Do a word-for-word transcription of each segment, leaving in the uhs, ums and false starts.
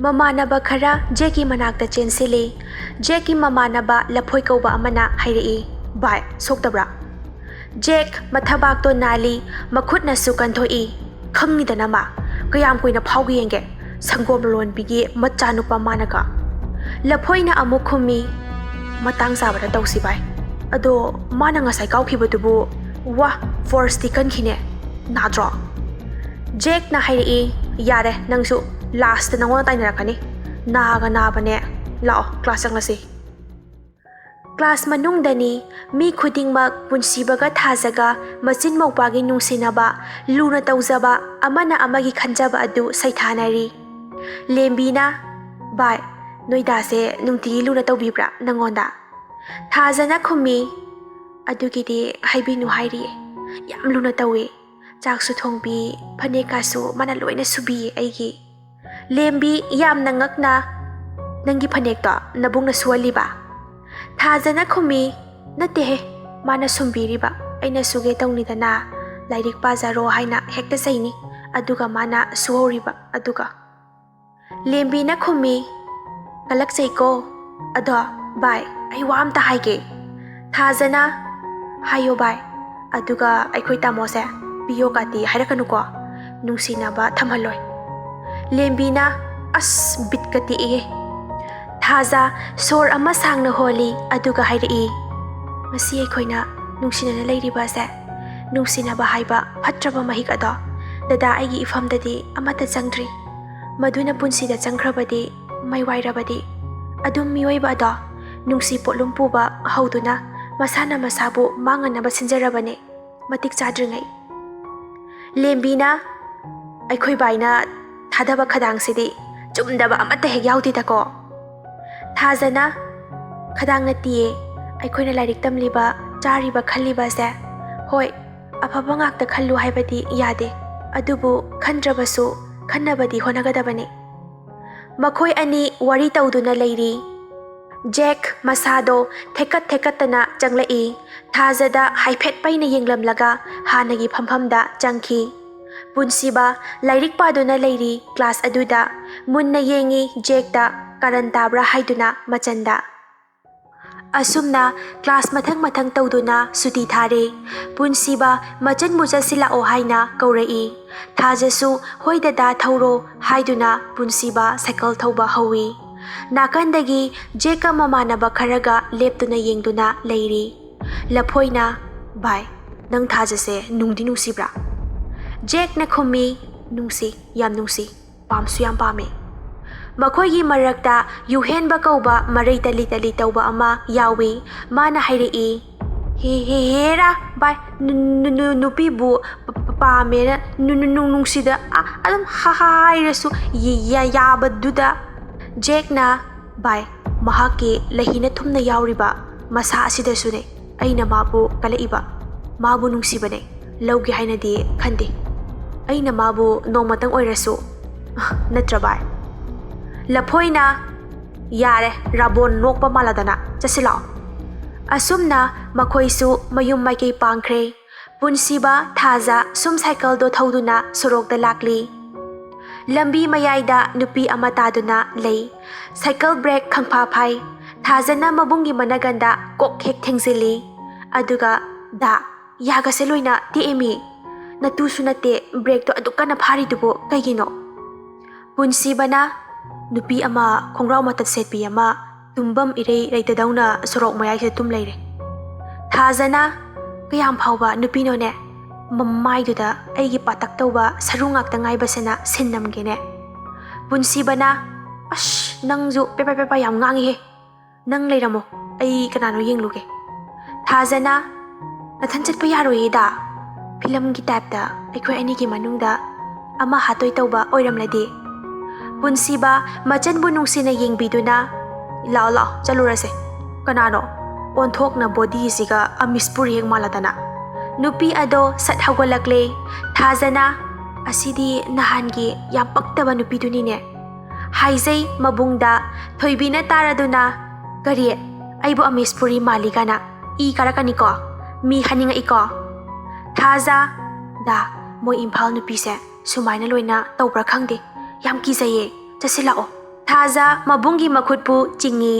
ꯃꯃꯥꯟꯅꯕ ꯈꯔ ꯖꯦꯛꯀꯤ ꯃꯅꯥꯛꯇ ꯆꯦꯟꯁꯤꯜꯂꯤ꯫ ꯖꯦꯛꯀꯤ ꯃꯃꯥꯟꯅꯕ ꯂꯐꯣꯏ ꯀꯧꯕ ꯑꯃꯅ ꯍꯥꯏꯔꯛꯏ, "ꯚꯥꯏ, ꯁꯣꯛꯇꯕ꯭ꯔꯥ?" ꯖꯦꯛ ꯃꯊꯕꯥꯛꯇꯣ ꯅꯥꯜꯂꯤ, ꯃꯈꯨꯠꯅꯁꯨ ꯀꯟꯊꯣꯛꯏ꯫ "ꯈꯪꯉꯤꯗꯅ ꯃꯥ, ꯀꯌꯥꯝ ꯀꯨꯏꯅ ꯐꯥꯎꯒꯦ ꯌꯦꯡꯒꯦ, ꯁꯪꯒꯣꯝ ꯂꯣꯟꯕꯤꯒꯤ ꯃꯆꯥꯅꯨꯄꯥ ꯃꯥꯅꯒ?" ꯂꯐꯣꯏꯅ ꯑꯃꯨꯛ ꯈꯨꯝꯃꯤ, "ꯃꯇꯥꯡ ꯆꯥꯕꯗ ꯇꯧꯁꯤ ꯚꯥꯏ꯫ ꯑꯗꯣ ꯃꯥꯅ ꯉꯁꯥꯏ ꯀꯥꯎꯈꯤꯕꯗꯨꯕꯨ, ꯋꯥ, ꯐꯣꯔꯁꯇꯤ ꯀꯟꯈꯤꯅꯦ, ꯅꯥꯗ꯭ꯔꯣ?" ꯖꯦꯛꯅ ꯍꯥꯏꯔꯛꯏ, "ꯌꯥꯔꯦ, ꯅꯪꯁꯨ ꯂꯥꯁꯇ ꯅꯉꯣꯟꯗ ꯇꯥꯏꯅꯔꯛꯀꯅꯤ꯫ ꯅꯥꯒ ꯅꯥꯕꯅꯦ꯫ ꯂꯥꯛꯑꯣ, ꯀ꯭ꯂꯥꯁ ꯆꯪꯂꯁꯤ꯫" ꯀ꯭ꯂꯥꯁ ꯃꯅꯨꯡꯗꯅꯤ꯫ ꯃꯤ ꯈꯨꯗꯤꯡꯃꯛ ꯄꯨꯟꯁꯤꯕꯒ ꯊꯥꯖꯒ ꯃꯆꯤꯟ ꯃꯧꯄꯥꯒꯤ ꯅꯨꯡꯁꯤꯅꯕ, ꯂꯨꯅ ꯇꯧꯖꯕ, ꯑꯃꯅ ꯑꯃꯒꯤ ꯈꯟꯖꯕ ꯑꯗꯨ ꯁꯩꯊꯥꯅꯔꯤ꯫ ꯂꯦꯝꯕꯤꯅ, "ꯚꯥꯏ, ꯅꯣꯏꯗꯥꯁꯦ ꯅꯨꯡꯇꯤꯒꯤ ꯂꯨꯅ ꯇꯧꯕꯤꯕ꯭ꯔꯥ ꯅꯪꯉꯣꯟꯗ?" ꯊꯥꯖꯅ ꯈꯨꯝꯃꯤ, "ꯑꯗꯨꯒꯤꯗꯤ ꯍꯥꯏꯕꯤꯅꯨ ꯍꯥꯏꯔꯤꯌꯦ꯫ ꯌꯥꯝ ꯂꯨꯅ ꯇꯧꯏ꯫ ꯆꯥꯛꯁꯨ ꯊꯣꯡꯕꯤ, ꯐꯅꯦꯛꯀꯥꯁꯨ ꯃꯥꯅ ꯂꯣꯏꯅ ꯁꯨꯕꯤꯌꯦ ꯑꯩꯒꯤ꯫" ꯂꯦꯝꯕꯤ, ꯌꯥꯝꯅ ꯉꯛꯅ, "ꯅꯪꯒꯤ ꯐꯅꯦꯛꯇꯣ ꯅꯕꯨꯡꯅ ꯁꯨꯍꯜꯂꯤꯕ?" ꯊꯥꯖꯅ ꯈꯨꯝꯃꯤ, "ꯅꯠꯇꯦꯍꯦ, ꯃꯥꯅ ꯁꯨꯝꯕꯤꯔꯤꯕ꯫ ꯑꯩꯅ ꯁꯨꯒꯦ ꯇꯧꯅꯤꯗꯅ, ꯂꯥꯏꯔꯤꯛ ꯄꯥꯖꯔꯣ ꯍꯥꯏꯅ ꯍꯦꯛꯇ ꯆꯩꯅꯤ, ꯑꯗꯨꯒ ꯃꯥꯅ ꯁꯨꯍꯧꯔꯤꯕ ꯑꯗꯨꯒ꯫" ꯂꯦꯝꯕꯤꯅ ꯈꯨꯝꯃꯤ, "ꯀꯜꯂꯛꯆꯩꯀꯣ꯫ ꯑꯗꯣ ꯚꯥꯏ, ꯑꯩ ꯋꯥ ꯑꯝꯇ ꯍꯥꯏꯒꯦ꯫" ꯊꯥꯖꯅ, "ꯍꯥꯏꯌꯣ ꯚꯥꯏ, ꯑꯗꯨꯒ ꯑꯩꯈꯣꯏ ꯇꯥꯃꯣꯁꯦ ꯄꯤꯌꯣ ꯀꯥꯇꯤ ꯍꯥꯏꯔꯛꯀꯅꯨꯀꯣ, ꯅꯨꯡꯁꯤꯅꯕ ꯊꯝꯍꯜꯂꯣꯏ꯫" ꯂꯦꯝꯕꯤꯅ, "ꯑꯁ, ꯕꯤꯠꯀ ꯇꯦꯛꯑꯦ꯫" ꯊꯥꯖ ꯁꯣꯔ ꯑꯃ ꯁꯥꯡꯅ ꯍꯣꯜꯂꯤ, ꯑꯗꯨꯒ ꯍꯥꯏꯔꯛꯏ, "ꯉꯁꯤ ꯑꯩꯈꯣꯏꯅ ꯅꯨꯡꯁꯤꯅꯅ ꯂꯩꯔꯤꯕ ꯑꯁꯦ ꯅꯨꯡꯁꯤꯅꯕ ꯍꯥꯏꯕ ꯐꯠꯇ꯭ꯔꯕ ꯃꯍꯤꯛ ꯑꯗꯣ ꯗꯗꯥ ꯑꯩꯒꯤ ꯏꯐꯝꯗꯗꯤ ꯑꯃꯠꯇ ꯆꯪꯗ꯭ꯔꯤ꯫ ꯃꯗꯨꯅ ꯄꯨꯟꯁꯤꯗ ꯆꯪꯈ꯭ꯔꯕꯗꯤ ꯃꯩ ꯋꯥꯏꯔꯕꯗꯤ ꯑꯗꯨꯝ ꯃꯤꯑꯣꯏꯕ ꯑꯗꯣ ꯅꯨꯡꯁꯤ ꯄꯣꯠꯂꯨꯝ ꯄꯨꯕ ꯍꯧꯗꯨꯅ ꯃꯁꯥꯅ ꯃꯁꯥꯕꯨ ꯃꯥꯡꯉꯅꯕ ꯁꯤꯟꯖꯔꯕꯅꯦ, ꯃꯇꯤꯛ ꯆꯥꯗ꯭ꯔꯤꯉꯩ꯫" ꯂꯦꯝꯕꯤꯅ, "ꯑꯩꯈꯣꯏ ꯕꯥꯏꯅ ꯊꯥꯗꯕ ꯈꯗꯥꯡꯁꯤꯗꯤ ꯆꯨꯝꯗꯕ ꯑꯃꯠꯇ ꯍꯦꯛ ꯌꯥꯎꯗꯦꯗꯀꯣ꯫" ꯊꯥꯖꯅ, "ꯈꯗꯥꯡ ꯅꯠꯇꯤꯌꯦ, ꯑꯩꯈꯣꯏꯅ ꯂꯥꯏꯔꯤꯛ ꯇꯝꯂꯤꯕ, ꯆꯥꯔꯤꯕ, ꯈꯜꯂꯤꯕꯁꯦ꯫ ꯍꯣꯏ, ꯑꯐꯕ ꯉꯥꯛꯇ ꯈꯜꯂꯨ ꯍꯥꯏꯕꯗꯤ ꯌꯥꯗꯦ, ꯑꯗꯨꯕꯨ ꯈꯟꯗ꯭ꯔꯕꯁꯨ ꯈꯟꯅꯕꯗꯤ ꯍꯣꯠꯅꯒꯗꯕꯅꯤ꯫" ꯃꯈꯣꯏ ꯑꯅꯤ ꯋꯥꯔꯤ ꯇꯧꯗꯨꯅ ꯂꯩꯔꯤ꯫ ꯖꯦꯛ ꯃꯁꯥꯗꯣ ꯊꯦꯛꯀꯠ ꯊꯦꯛꯀꯠꯇꯅ ꯆꯪꯂꯛꯏ꯫ ꯊꯥꯖꯗ ꯍꯥꯏꯐꯦꯠ ꯄꯩꯅ ꯌꯦꯡꯂꯝꯂꯒ ꯍꯥꯟꯅꯒꯤ ꯐꯝꯐꯝꯗ ꯆꯪꯈꯤ꯫ ꯄꯨꯟꯁꯤꯕ ꯂꯥꯏꯔꯤꯛ ꯄꯥꯗꯨꯅ ꯂꯩꯔꯤ ꯀ꯭ꯂꯥꯁ ꯑꯗꯨꯗ꯫ ꯃꯨꯟꯅ ꯌꯦꯡꯉꯤ ꯖꯦꯛꯇ, ꯀꯔꯟ ꯇꯥꯕ꯭ꯔꯥ ꯍꯥꯏꯗꯨꯅ ꯃꯆꯟꯗ꯫ ꯑꯁꯨꯝꯅ ꯀ꯭ꯂꯥꯁ ꯃꯊꯪ ꯃꯊꯪ ꯇꯧꯗꯨꯅ ꯁꯨꯇꯤ ꯊꯥꯔꯦ꯫ ꯄꯨꯟꯁꯤꯕ ꯃꯆꯟꯕꯨ ꯆꯠꯁꯤꯜꯂꯛꯑꯣ ꯍꯥꯏꯅ ꯀꯧꯔꯛꯏ꯫ ꯊꯥꯖꯁꯨ "ꯍꯣꯏ ꯗꯗꯥ, ꯊꯧꯔꯣ" ꯍꯥꯏꯗꯨꯅ ꯄꯨꯟꯁꯤꯕ ꯁꯥꯏꯀꯜ ꯊꯧꯕ ꯍꯧꯏ꯫ ꯅꯥꯀꯟꯗꯒꯤ ꯖꯦꯛꯀ ꯃꯃꯥꯟꯅꯕ ꯈꯔꯒ ꯂꯦꯞꯇꯨꯅ ꯌꯦꯡꯗꯨꯅ ꯂꯩꯔꯤ꯫ ꯂꯐꯣꯏꯅ, "ꯚꯥꯏ, ꯅꯪ ꯊꯥꯖꯁꯦ ꯅꯨꯡꯗꯤ ꯅꯨꯡꯁꯤꯕ꯭ꯔꯥ?" ꯖꯦꯛꯅ ꯈꯨꯝꯃꯤ, "ꯅꯨꯡꯁꯤ, ꯌꯥꯝ ꯅꯨꯡꯁꯤ, ꯄꯥꯝꯁꯨ ꯌꯥꯝ ꯄꯥꯝꯃꯤ"꯫ ꯃꯈꯣꯏꯒꯤ ꯃꯔꯛꯇ ꯌꯨꯍꯦꯟꯕ ꯀꯧꯕ ꯃꯔꯩ ꯇꯂꯤ ꯇꯂꯤ ꯇꯧꯕ ꯑꯃ ꯌꯥꯎꯏ꯫ ꯃꯥꯅ ꯍꯥꯏꯔꯛꯏ, "ꯍꯦ, ꯍꯦ, ꯍꯦꯔꯥ ꯚꯥꯏ, ꯅꯨ-, ꯅꯨ-, ꯅꯨ-, ꯅꯨꯄꯤꯕꯨ ꯄ-, ꯄ-, ꯄꯥꯝꯃꯦꯅ ꯅꯨ-, ꯅꯨ-, ꯅꯨ-, ꯅꯨꯡꯁꯤꯗ ꯑ-, ꯑꯗꯨꯝ ꯍꯥ-, ꯍꯥꯏꯔꯁꯨ ꯌ-, ꯌ-, ꯌꯥꯕꯗꯨꯗ"꯫ ꯖꯦꯛꯅ, "ꯚꯥꯏ, ꯃꯍꯥꯛꯀꯤ ꯂꯍꯤꯅ ꯊꯨꯝꯅ ꯌꯥꯎꯔꯤꯕ ꯃꯁꯥ ꯑꯁꯤꯗꯁꯨꯅꯦ ꯑꯩꯅ ꯃꯥꯕꯨ ꯀꯜꯂꯛꯏꯕ꯫ ꯃꯥꯕꯨ ꯅꯨꯡꯁꯤꯕꯅꯦ, ꯂꯧꯒꯦ ꯍꯥꯏꯅꯗꯤ ꯈꯟꯗꯦ꯫ ꯑꯩꯅ ꯃꯥꯕꯨ ꯅꯣꯡꯃꯇꯪ ꯑꯣꯏꯔꯁꯨ, ꯅꯠꯇ꯭ꯔ ꯚꯥꯏ?" ꯂꯐꯣꯏꯅ, "ꯌꯥꯔꯦ, ꯔꯥꯕꯣꯟ ꯅꯣꯛꯄ ꯃꯥꯜꯂꯗꯅ, ꯆꯠꯁꯤ ꯂꯥꯛꯑꯣ"꯫ ꯑꯁꯨꯝꯅ ꯃꯈꯣꯏꯁꯨ ꯃꯌꯨꯝ ꯃꯥꯏꯀꯩ ꯄꯥꯡꯈ꯭ꯔꯦ꯫ ꯄꯨꯟꯁꯤꯕ ꯊꯥꯖ ꯁꯨꯝ ꯁꯥꯏꯀꯜꯗꯣ ꯊꯧꯗꯨꯅ ꯁꯣꯔꯣꯛꯇ ꯂꯥꯛꯂꯤ꯫ ꯂꯝꯕꯤ ꯃꯌꯥꯏꯗ ꯅꯨꯄꯤ ꯑꯃ ꯇꯥꯗꯨꯅ ꯂꯩ꯫ ꯁꯥꯏꯀꯜ ꯕ꯭ꯔꯦꯛ ꯈꯪꯐꯥ ꯐꯥꯏ꯫ ꯊꯥꯖꯅ ꯃꯕꯨꯡꯒꯤ ꯃꯅꯥꯒꯟꯗ ꯀꯣꯛ ꯍꯦꯛ ꯊꯦꯡꯖꯤꯜꯂꯤ꯫ ꯑꯗꯨꯒ, "ꯗꯥ, ꯌꯥꯒꯁꯦ ꯂꯣꯏꯅ ꯇꯦꯛꯑꯦꯃꯤ꯫ ꯅꯇꯨꯁꯨ ꯅꯠꯇꯦ, ꯕ꯭ꯔꯦꯛꯇꯣ ꯑꯗꯨꯛ ꯀꯟꯅ ꯐꯥꯔꯤꯗꯨꯕꯨ ꯀꯩꯒꯤꯅꯣ?" ꯄꯨꯟꯁꯤꯕꯅ, "ꯅꯨꯄꯤ ꯑꯃ ꯈꯣꯡꯒ꯭ꯔꯥꯎ ꯃꯇꯠ ꯁꯦꯠꯄꯤ ꯑꯃ ꯇꯨꯝꯕꯝ ꯏꯔꯩ ꯂꯩꯇꯗꯧꯅ ꯁꯣꯔꯣꯛ ꯃꯌꯥꯏꯁꯤꯗ ꯇꯨꯝ ꯂꯩꯔꯦ"꯫ ꯊꯥꯖꯅ, "ꯀꯌꯥꯝ ꯐꯥꯎꯕ ꯅꯨꯄꯤꯅꯣꯅꯦ? ꯃꯃꯥꯏꯗꯨꯗ ꯑꯩꯒꯤ ꯄꯥꯇꯛ ꯇꯧꯕ ꯁꯔꯨ ꯉꯥꯛꯇ ꯉꯥꯏꯕꯁꯤꯅ ꯁꯤꯟ ꯅꯝꯒꯦꯅꯦ"꯫ ꯄꯨꯟꯁꯤꯕꯅ, "ꯑꯁ, ꯅꯪꯁꯨ ꯄꯦꯄꯥ ꯄꯦꯄꯥ ꯌꯥꯝ ꯉꯥꯡꯉꯤꯍꯦ꯫ ꯅꯪ ꯂꯩꯔꯝꯃꯣ, ꯑꯩ ꯀꯅꯥꯅꯣ ꯌꯦꯡꯂꯨꯒꯦ"꯫ ꯊꯥꯖꯅ, "ꯅꯊꯟ ꯆꯠꯄ ꯌꯥꯔꯣꯏꯌꯦꯗ꯫ ꯐꯤꯂꯝꯒꯤ ꯇꯥꯏꯞꯇ ꯑꯩꯈꯣꯏ ꯑꯅꯤꯒꯤ ꯃꯅꯨꯡꯗ ꯑꯃ ꯍꯥꯠꯇꯣꯏ ꯇꯧꯕ ꯑꯣꯏꯔꯝꯂꯗꯤ"꯫ ꯄꯨꯟꯁꯤꯕ ꯃꯆꯟꯕꯨ ꯅꯨꯡꯁꯤꯅ ꯌꯦꯡꯕꯤꯗꯨꯅ, "ꯂꯥꯛꯑꯣ, ꯂꯥꯛꯑꯣ, ꯆꯠꯂꯨꯔꯁꯦ꯫ ꯀꯅꯥꯅꯣ? ꯑꯣꯟꯊꯣꯛꯅ ꯕꯣꯗꯤꯁꯤꯒ ꯑꯃꯤꯁ ꯄꯨꯔꯤ ꯍꯦꯛ ꯃꯥꯜꯂꯗꯅ"꯫ ꯅꯨꯄꯤ ꯑꯗꯣ ꯁꯠ ꯍꯧꯒꯠꯂꯛꯂꯦ꯫ ꯊꯥꯖꯅ, "ꯑꯁꯤꯗꯤ ꯅꯍꯥꯟꯒꯤ ꯌꯥꯝ ꯄꯛꯇꯕ ꯅꯨꯄꯤꯗꯨꯅꯤꯅꯦ"꯫ ꯍꯥꯏꯖꯩ ꯃꯕꯨꯡꯗ꯫ ꯊꯣꯏꯕꯤꯅ ꯇꯥꯔꯗꯨꯅ, "ꯀꯔꯤ? ꯑꯩꯕꯨ ꯑꯃꯤꯁ ꯄꯨꯔꯤ ꯃꯥꯜꯂꯤ ꯀꯥꯏꯅ ꯏ ꯀꯥꯔꯛꯀꯅꯤꯀꯣ? ꯃꯤ ꯍꯥꯏꯅꯤꯡꯉꯛꯏꯀꯣ"꯫ ꯊꯥꯖ, "ꯗꯥ, ꯃꯣꯏ ꯏꯝꯐꯥꯜ ꯅꯨꯄꯤꯁꯦ ꯁꯨꯃꯥꯏꯅ ꯂꯣꯏꯅ ꯇꯧꯕ꯭ꯔꯥ ꯈꯪꯗꯦ꯫ ꯌꯥꯝ ꯀꯤꯖꯩꯌꯦ꯫ ꯆꯠꯁꯤꯜꯂꯛꯑꯣ꯫ ꯊꯥꯖ ꯃꯕꯨꯡꯒꯤ ꯃꯈꯨꯠꯄꯨ ꯆꯤꯡꯉꯤ꯫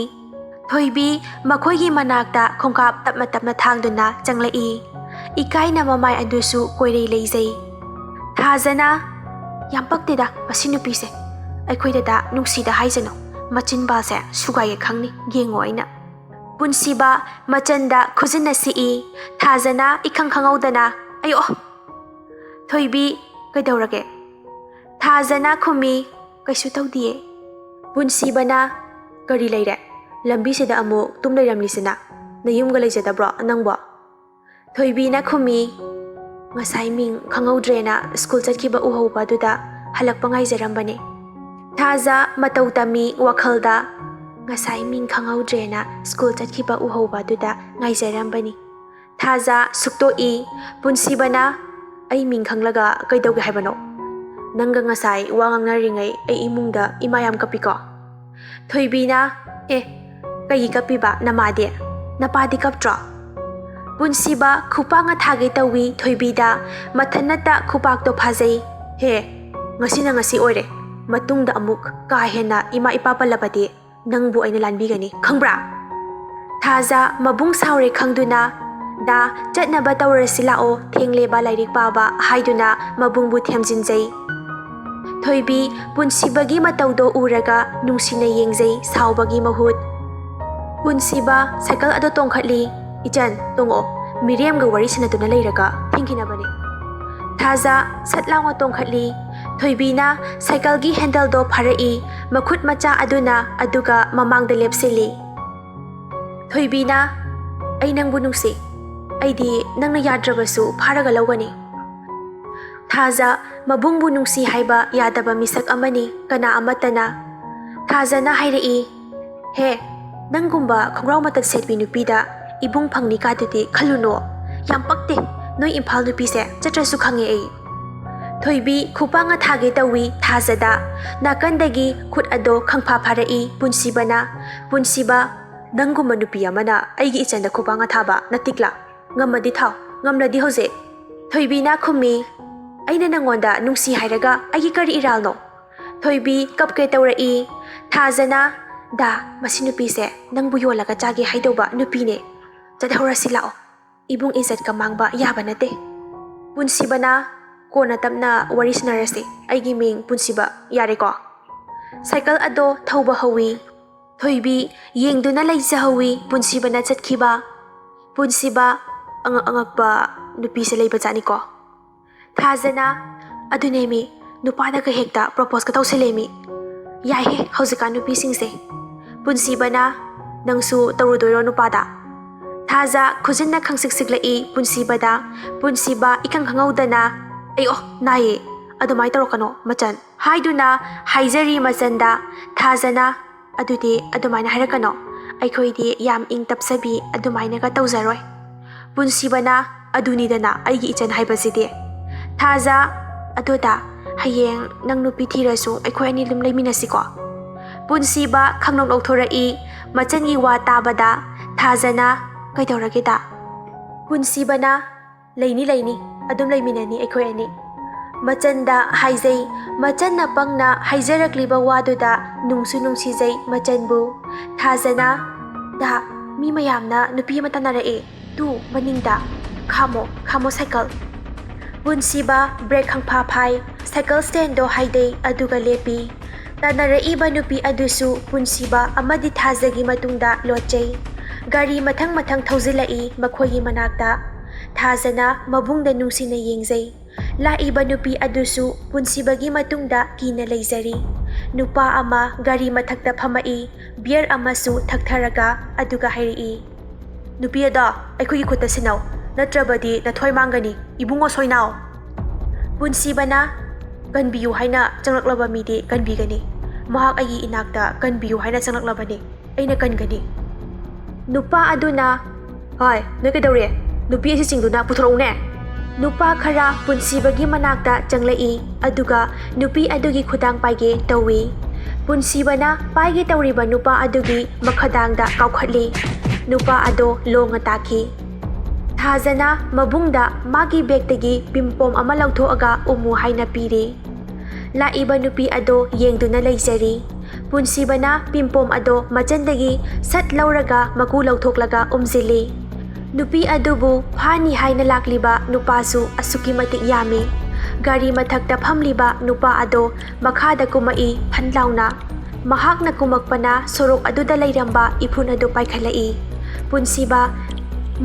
ꯊꯣꯏꯕꯤ ꯃꯈꯣꯏꯒꯤ ꯃꯅꯥꯛꯇ ꯈꯣꯡꯀꯥꯞ ꯇꯞꯅ ꯇꯞꯅ ꯊꯥꯡꯗꯨꯅ ꯆꯪꯂꯛꯏ꯫ ꯏꯀꯥꯏꯅ ꯃꯃꯥꯏ ꯑꯗꯨꯁꯨ ꯀꯣꯏꯔꯩ ꯂꯩꯖꯩ꯫ ꯊꯥꯖꯅ, "ꯌꯥꯝ ꯄꯛꯇꯦꯗ ꯃꯁꯤ ꯅꯨꯄꯤꯁꯦ꯫ ꯑꯩꯈꯣꯏꯗꯗ ꯅꯨꯡꯁꯤꯗ ꯍꯥꯏꯖꯅꯨ꯫ ꯃꯆꯤꯟꯕꯥꯜꯁꯦ ꯁꯨꯒꯥꯏꯒꯦ ꯈꯪꯅꯤ꯫ ꯌꯦꯡꯉꯣ ꯑꯩꯅ꯫" ꯄꯨꯟꯁꯤꯕ ꯃꯆꯟꯗ ꯈꯨꯖꯤꯟꯅ ꯁꯤꯛꯏ꯫ ꯊꯥꯖꯅ ꯏꯈꯪ ꯈꯪꯍꯧꯗꯅ, "ꯑꯌꯣ!" "ꯊꯣꯏꯕꯤ, ꯀꯩꯗꯧꯔꯒꯦ?" ꯊꯥꯖꯅ ꯈꯨꯝꯃꯤ, "ꯀꯩꯁꯨ ꯇꯧꯗꯤꯌꯦ꯫" ꯄꯨꯟꯁꯤꯕꯅ, "ꯀꯔꯤ ꯂꯩꯔꯦ? ꯂꯝꯕꯤꯁꯤꯗ ꯑꯃꯨꯛ ꯇꯨꯝ ꯂꯩꯔꯝꯂꯤꯁꯤꯅ? ꯅꯌꯨꯝꯒ ꯂꯩꯖꯗꯕ꯭ꯔꯣ ꯅꯪꯕꯣ?" ꯊꯣꯏꯕꯤꯅ ꯈꯨꯝꯃꯤ, "ꯉꯁꯥꯏ ꯃꯤꯡ ꯈꯪꯍꯧꯗ꯭ꯔꯦꯅ ꯁ꯭ꯀꯨꯜ ꯆꯠꯈꯤꯕ ꯎꯍꯧꯕ ꯑꯗꯨꯗ ꯍꯜꯂꯛꯄ ꯉꯥꯏꯖꯔꯝꯕꯅꯦ꯫" ꯊꯥꯖ ꯃꯇꯧ ꯇꯝꯃꯤ ꯋꯥꯈꯜꯗ, "ꯉꯁꯥꯏ ꯃꯤꯡ ꯈꯪꯍꯧꯗ꯭ꯔꯦꯅ ꯁ꯭ꯀꯨꯜ ꯆꯠꯈꯤꯕ ꯎꯍꯧꯕ ꯑꯗꯨꯗ ꯉꯥꯏꯖꯔꯝꯕꯅꯤ꯫" ꯊꯥꯖ ꯁꯨꯛꯇꯣꯛꯏ꯫ ꯄꯨꯟꯁꯤꯕꯅ, "ꯑꯩ ꯃꯤꯡ ꯈꯪꯂꯒ ꯀꯩꯗꯧꯒꯦ ꯍꯥꯏꯕꯅꯣ? ꯅꯪꯒ ꯉꯁꯥꯏ ꯋꯥ ꯉꯥꯡꯅꯔꯤꯉꯩ ꯑꯩ ꯏꯃꯨꯡꯗ ꯏꯃꯥ ꯌꯥꯝ ꯀꯞꯄꯤꯀꯣ?" ꯊꯣꯏꯕꯤꯅ, "ꯑꯦ, ꯀꯩꯒꯤ ꯀꯞꯄꯤꯕ ꯅꯃꯥꯗꯤ? ꯅꯄꯥꯗꯤ ꯀꯞꯇ꯭ꯔꯣ?" ꯄꯨꯟꯁꯤꯕ ꯈꯨꯄꯥꯛꯅ ꯊꯥꯒꯦ ꯇꯧꯏ ꯊꯣꯏꯕꯤꯗ꯫ ꯃꯊꯟꯅꯇ ꯈꯨꯄꯥꯛꯇꯣ ꯐꯥꯖꯩ꯫ "ꯍꯦ, ꯉꯁꯤꯅ ꯉꯁꯤ ꯑꯣꯏꯔꯦ꯫ ꯃꯇꯨꯡꯗ ꯑꯃꯨꯛ ꯀꯥ ꯍꯦꯟꯅ ꯏꯃꯥ ꯏꯄꯥ ꯄꯜꯂꯕꯗꯤ ꯅꯪꯕꯨ ꯑꯩꯅ ꯂꯥꯟꯕꯤꯒꯅꯤ, ꯈꯪꯕ꯭ꯔꯥ?" ꯊꯥꯖ ꯃꯕꯨꯡ ꯁꯥꯎꯔꯦ ꯈꯪꯗꯨꯅ, "ꯗꯥ, ꯆꯠꯅꯕ ꯇꯧꯔꯁꯤ ꯂꯥꯛꯑꯣ, ꯊꯦꯡꯂꯦꯕ ꯂꯥꯏꯔꯤꯛ ꯄꯥꯕ" ꯍꯥꯏꯗꯨꯅ ꯃꯕꯨꯡꯕꯨ ꯊꯦꯝꯖꯤꯟꯖꯩ꯫ ꯊꯣꯏꯕꯤ ꯄꯨꯟꯁꯤꯕꯒꯤ ꯃꯇꯧꯗꯣ ꯎꯔꯒ ꯅꯨꯡꯁꯤꯅ ꯌꯦꯡꯖꯩ ꯁꯥꯎꯕꯒꯤ ꯃꯍꯨꯠ꯫ ꯄꯨꯟꯁꯤꯕ ꯁꯥꯏꯀꯜ ꯑꯗꯣ ꯇꯣꯡꯈꯠꯂꯤ꯫ "ꯏꯆꯟ, ꯇꯣꯡꯉꯛꯑꯣ, ꯃꯤꯔꯦꯝꯒ ꯋꯥꯔꯤ ꯁꯥꯟꯅꯗꯨꯅ ꯂꯩꯔꯒ ꯊꯤꯡꯈꯤꯅꯕꯅꯤ꯫" ꯊꯥꯖ ꯁꯠ ꯂꯥꯎꯅ ꯇꯣꯡꯈꯠꯂꯤ꯫ ꯊꯣꯏꯕꯤꯅ ꯁꯥꯏꯀꯜꯒꯤ ꯍꯦꯟꯗꯜꯗꯣ ꯐꯥꯔꯛꯏ꯫ ꯃꯈꯨꯠ ꯃꯆꯥ ꯑꯗꯨꯅ ꯑꯗꯨꯒ ꯃꯃꯥꯡꯗ ꯂꯦꯞꯁꯤꯜꯂꯤ꯫ ꯊꯣꯏꯕꯤꯅ, "ꯑꯩ ꯅꯪꯕꯨ ꯅꯨꯡꯁꯤ꯫ ꯑꯩꯗꯤ ꯅꯪꯅ ꯌꯥꯗ꯭ꯔꯕꯁꯨ ꯐꯥꯔꯒ ꯂꯧꯒꯅꯤ꯫" ꯊꯥꯖ ꯃꯕꯨꯡꯕꯨ ꯅꯨꯡꯁꯤ ꯍꯥꯏꯕ ꯌꯥꯗꯕ ꯃꯤꯁꯛ ꯑꯃꯅꯤ ꯀꯅꯥ ꯑꯃꯠꯇꯅ꯫ ꯊꯥꯖꯅ ꯍꯥꯏꯔꯛꯏ, "ꯍꯦ, ꯅꯪꯒꯨꯝꯕ ꯈꯣꯡꯒ꯭ꯔꯥꯎ ꯃꯇꯠ ꯁꯦꯠꯄꯤ ꯅꯨꯄꯤꯗ ꯏꯕꯨꯡ ꯐꯪꯅꯤ ꯀꯥꯗꯨꯗꯤ ꯈꯜꯂꯨꯅꯣ꯫ ꯌꯥꯝ ꯄꯛꯇꯦ ꯅꯣꯏ ꯏꯝꯐꯥꯜ ꯅꯨꯄꯤꯁꯦ, ꯆꯠꯇ꯭ꯔꯁꯨ ꯈꯪꯉꯦ ꯑꯩ꯫" ꯊꯣꯏꯕꯤ ꯈꯨꯄꯥꯛꯅ ꯊꯥꯒꯦ ꯇꯧꯏ ꯊꯥꯖꯗ꯫ ꯅꯥꯀꯟꯗꯒꯤ ꯈꯨꯠ ꯑꯗꯣ ꯈꯪꯐꯥ ꯐꯥꯔꯛꯏ ꯄꯨꯟꯁꯤꯕꯅ꯫ ꯄꯨꯟꯁꯤꯕ, "ꯅꯪꯒꯨꯝꯕ ꯅꯨꯄꯤ ꯑꯃꯅ ꯑꯩꯒꯤ ꯏꯆꯟꯗ ꯈꯨꯄꯥꯛꯅ ꯊꯥꯕ ꯅꯇꯤꯛꯂꯥ? ꯉꯝꯃꯗꯤ ꯊꯥꯎ, ꯉꯝꯂꯗꯤ ꯍꯧꯖꯤꯛ꯫" ꯊꯣꯏꯕꯤꯅ ꯈꯨꯝꯃꯤ, ꯑꯩꯅ ꯅꯪꯉꯣꯟꯗ ꯅꯨꯡꯁꯤ ꯍꯥꯏꯔꯒ ꯑꯩꯒꯤ ꯀꯔꯤ ꯏꯔꯥꯜꯅꯣ? ꯊꯣꯏꯕꯤ ꯀꯞꯀꯦ ꯇꯧꯔꯛꯏ꯫ ꯊꯥꯖꯅ, "ꯗꯥ, ꯃꯁꯤ ꯅꯨꯄꯤꯁꯦ ꯅꯪꯕꯨ ꯌꯣꯜꯂꯒ ꯆꯥꯒꯦ ꯍꯥꯏꯗꯧꯕ ꯅꯨꯄꯤꯅꯦ꯫ ꯆꯠꯍꯧꯔꯁꯤ ꯂꯥꯛꯑꯣ꯫ ꯏꯕꯨꯡ ꯏꯖꯠꯀ ꯃꯥꯡꯕ ꯌꯥꯕ ꯅꯠꯇꯦ꯫" ꯄꯨꯟꯁꯤꯕꯅ, "ꯀꯣꯟꯅ ꯇꯞꯅ ꯋꯥꯔꯤ ꯁꯥꯟꯅꯔꯁꯤ꯫ ꯑꯩꯒꯤ ꯃꯤꯡ ꯄꯨꯟꯁꯤꯕ, ꯌꯥꯔꯦꯀꯣ?" ꯁꯥꯏꯀꯜ ꯑꯗꯣ ꯊꯧꯕ ꯍꯧꯋꯤ꯫ ꯊꯣꯏꯕꯤ ꯌꯦꯡꯗꯨꯅ ꯂꯩꯖꯍꯧꯋꯤ ꯄꯨꯟꯁꯤꯕꯅ ꯆꯠꯈꯤꯕ꯫ ꯄꯨꯟꯁꯤꯕ, "ꯑꯉꯛ ꯑꯉꯛꯄ ꯅꯨꯄꯤꯁꯦ ꯂꯩꯕꯖꯥꯠꯅꯤꯀꯣ꯫" ꯊꯥꯖꯅ, "ꯑꯗꯨꯅꯦꯃꯤ, ꯅꯨꯄꯥꯗꯒ ꯍꯦꯛꯇ ꯄ꯭ꯔꯣꯄꯣꯁꯀ ꯇꯧꯁꯜꯂꯦꯃꯤ꯫ ꯌꯥꯏꯍꯦ ꯍꯧꯖꯤꯛꯀꯥꯟ ꯅꯨꯄꯤꯁꯤꯡꯁꯦ꯫" ꯄꯨꯟꯁꯤꯕꯅ, "ꯅꯪꯁꯨ ꯇꯧꯔꯨꯗꯣꯏꯔꯣ ꯅꯨꯄꯥꯗ?" ꯊꯥꯖ ꯈꯨꯖꯤꯟꯅ ꯈꯪꯁꯤꯛ ꯁꯤꯛꯂꯛꯏ ꯄꯨꯟꯁꯤꯕꯗ꯫ ꯄꯨꯟꯁꯤꯕ ꯏꯈꯪ ꯈꯪꯍꯧꯗꯅ, "ꯑꯩ ꯑꯣ, ꯅꯥꯏꯌꯦ, ꯑꯗꯨꯃꯥꯏꯅ ꯇꯧꯔꯛꯀꯅꯣ ꯃꯆꯟ" ꯍꯥꯏꯗꯨꯅ ꯍꯥꯏꯖꯔꯤ ꯃꯆꯟꯗ꯫ ꯊꯥꯖꯅ, "ꯑꯗꯨꯗꯤ ꯑꯗꯨꯃꯥꯏꯅ ꯍꯥꯏꯔꯛꯀꯅꯣ꯫ ꯑꯩꯈꯣꯏꯗꯤ ꯌꯥꯝ ꯏꯪ ꯇꯞꯆꯕꯤ ꯑꯗꯨꯃꯥꯏꯅꯒ ꯇꯧꯖꯔꯣꯏ꯫" ꯄꯨꯟꯁꯤꯕꯅ, "ꯑꯗꯨꯅꯤꯗꯅ ꯑꯩꯒꯤ ꯏꯆꯟ ꯍꯥꯏꯕꯁꯤꯗꯤ꯫" ꯊꯥꯖ, "ꯑꯗꯨꯗ ꯍꯌꯦꯡ ꯅꯪ ꯅꯨꯄꯤ ꯊꯤꯔꯁꯨ ꯑꯩꯈꯣꯏ ꯑꯅꯤ ꯑꯗꯨꯝ ꯂꯩꯃꯤꯟꯅꯁꯤꯀꯣ?" ꯄꯨꯟꯁꯤꯕ ꯈꯪꯅꯣꯛ ꯅꯣꯛꯊꯣꯔꯛꯏ ꯃꯆꯟꯒꯤ ꯋꯥ ꯇꯥꯕꯗ꯫ ꯊꯥꯖꯅ, "ꯀꯩꯗꯧꯔꯒꯦꯗ?" ꯄꯨꯟꯁꯤꯕꯅ, "ꯂꯩꯅꯤ, ꯂꯩꯅꯤ, ꯑꯗꯨꯝ ꯂꯩꯃꯤꯟꯅꯅꯤ ꯑꯩꯈꯣꯏ ꯑꯅꯤ꯫" ꯃꯆꯟꯗ ꯍꯥꯏꯖꯩ꯫ ꯃꯆꯟꯅ ꯄꯪꯅ ꯍꯥꯏꯖꯔꯛꯂꯤꯕ ꯋꯥꯗꯨꯗ ꯅꯨꯡꯁꯨ ꯅꯨꯡꯁꯤꯖꯩ ꯃꯆꯟꯕꯨ꯫ ꯊꯥꯖꯅ, "ꯗꯥ, ꯃꯤ ꯃꯌꯥꯝꯅ ꯅꯨꯄꯤ ꯑꯃ ꯇꯥꯟꯅꯔꯛꯑꯦ꯫ ꯇꯨ, ꯃꯅꯤꯡꯗ꯫ ꯈꯥꯝꯃꯣ, ꯈꯥꯝꯃꯣ ꯁꯥꯏꯀꯜ꯫" ꯄꯨꯟꯁꯤꯕ ꯕ꯭ꯔꯦꯛ ꯈꯪꯐꯥ ꯐꯥꯏ꯫ ꯁꯥꯏꯀꯜ ꯁ꯭ꯇꯦꯟꯗꯣ ꯍꯥꯏꯗꯩ, ꯑꯗꯨꯒ ꯂꯦꯞꯄꯤ꯫ ꯇꯥꯟꯅꯔꯛꯏꯕ ꯅꯨꯄꯤ ꯑꯗꯨꯁꯨ ꯄꯨꯟꯁꯤꯕ ꯑꯃꯗꯤ ꯊꯥꯖꯒꯤ ꯃꯇꯨꯡꯗ ꯂꯣꯠꯆꯩ꯫ ꯒꯥꯔꯤ ꯃꯊꯪ ꯃꯊꯪ ꯊꯧꯖꯤꯜꯂꯛꯏ ꯃꯈꯣꯏꯒꯤ ꯃꯅꯥꯛꯇ꯫ ꯊꯥꯖꯅ ꯃꯕꯨꯡꯗ ꯅꯨꯡꯁꯤꯅ ꯌꯦꯡꯖꯩ꯫ ꯂꯥꯛꯏꯕ ꯅꯨꯄꯤ ꯑꯗꯨꯁꯨ ꯄꯨꯟꯁꯤꯕꯒꯤ ꯃꯇꯨꯡꯗ ꯀꯤꯅ ꯂꯩꯖꯔꯤ꯫ ꯅꯨꯄꯥ ꯑꯃ ꯒꯥꯔꯤ ꯃꯊꯛꯇ ꯐꯝꯃꯛꯏ, ꯕꯤꯌꯔ ꯑꯃꯁꯨ ꯊꯛꯊꯔꯒ, ꯑꯗꯨꯒ ꯍꯥꯏꯔꯛꯏ, "ꯅꯨꯄꯤ ꯑꯗꯣ ꯑꯩꯈꯣꯏꯒꯤ ꯈꯨꯠꯇ ꯁꯤꯟꯅꯧ, ꯅꯠꯇ꯭ꯔꯕꯗꯤ ꯅꯊꯣꯏ ꯃꯥꯡꯒꯅꯤ, ꯏꯕꯨꯡꯉꯣ ꯁꯣꯏꯅꯥꯎ!" ꯄꯨꯟꯁꯤꯕꯅ, "ꯀꯟꯕꯤꯌꯨ ꯍꯥꯏꯅ ꯆꯪꯂꯛꯂꯕ ꯃꯤꯗꯤ ꯀꯟꯕꯤꯒꯅꯤ꯫ ꯃꯍꯥꯛ ꯑꯩꯒꯤ ꯏꯅꯥꯛꯇ ꯀꯟꯕꯤꯌꯨ ꯍꯥꯏꯅ ꯆꯪꯂꯛꯂꯕꯅꯤ꯫ ꯑꯩꯅ ꯀꯟꯒꯅꯤ꯫" ꯅꯨꯄꯥ ꯑꯗꯨꯅ, "ꯍꯣꯏ, ꯅꯣꯏ ꯀꯩꯗꯧꯔꯦ? ꯅꯨꯄꯤ ꯑꯁꯤ ꯆꯤꯡꯗꯨꯅ ꯄꯨꯊꯣꯔꯛꯎꯅꯦ!" ꯅꯨꯄꯥ ꯈꯔ ꯄꯨꯟꯁꯤꯕꯒꯤ ꯃꯅꯥꯛꯇ ꯆꯪꯂꯛꯏ, ꯑꯗꯨꯒ ꯅꯨꯄꯤ ꯑꯗꯨꯒꯤ ꯈꯨꯗꯥꯡ ꯄꯥꯏꯒꯦ ꯇꯧꯏ꯫ ꯄꯨꯟꯁꯤꯕꯅ ꯄꯥꯏꯒꯦ ꯇꯧꯔꯤꯕ ꯅꯨꯄꯥ ꯑꯗꯨꯒꯤ ꯃꯈꯗꯥꯡꯗ ꯀꯥꯎꯈꯠꯂꯤ꯫ ꯅꯨꯄꯥ ꯑꯗꯣ ꯂꯣꯡꯅ ꯇꯥꯈꯤ꯫ ꯊꯥꯖꯅ ꯃꯕꯨꯡꯗ ꯃꯥꯒꯤ ꯕꯦꯒꯇꯒꯤ ꯄꯤꯝꯄꯣꯝ ꯑꯃ ꯂꯧꯊꯣꯛꯑꯒ ꯎꯝꯃꯨ ꯍꯥꯏꯅ ꯄꯤꯔꯤ꯫ ꯂꯥꯛꯏꯕ ꯅꯨꯄꯤ ꯑꯗꯣ ꯌꯦꯡꯗꯨꯅ ꯂꯩꯖꯔꯤ꯫ ꯄꯨꯟꯁꯤꯕꯅ ꯄꯤꯝꯄꯣꯝ ꯑꯗꯣ ꯃꯆꯟꯗꯒꯤ ꯁꯠ ꯂꯧꯔꯒ ꯃꯀꯨ ꯂꯧꯊꯣꯛꯂꯒ ꯎꯝꯖꯤꯜꯂꯤ꯫ ꯅꯨꯄꯤ ꯑꯗꯨꯕꯨ ꯐꯥꯅꯤ ꯍꯥꯏꯅ ꯂꯥꯛꯂꯤꯕ ꯅꯨꯄꯥꯁꯨ ꯑꯁꯨꯛꯀꯤ ꯃꯇꯤꯛ ꯌꯥꯝꯃꯤ꯫ ꯒꯥꯔꯤ ꯃꯊꯛꯇ ꯐꯝꯂꯤꯕ ꯅꯨꯄꯥ ꯑꯗꯣ ꯃꯈꯥꯗ ꯀꯨꯝꯃꯛꯏ ꯐꯟ ꯂꯥꯎꯅ꯫ ꯃꯍꯥꯛꯅ ꯀꯨꯝꯃꯛꯄꯅ ꯁꯣꯔꯣꯛ ꯑꯗꯨꯗ ꯂꯩꯔꯝꯕ ꯏꯐꯨꯟ ꯑꯗꯨ ꯄꯥꯏꯈꯠꯂꯛꯏ꯫ ꯄꯨꯟꯁꯤꯕ,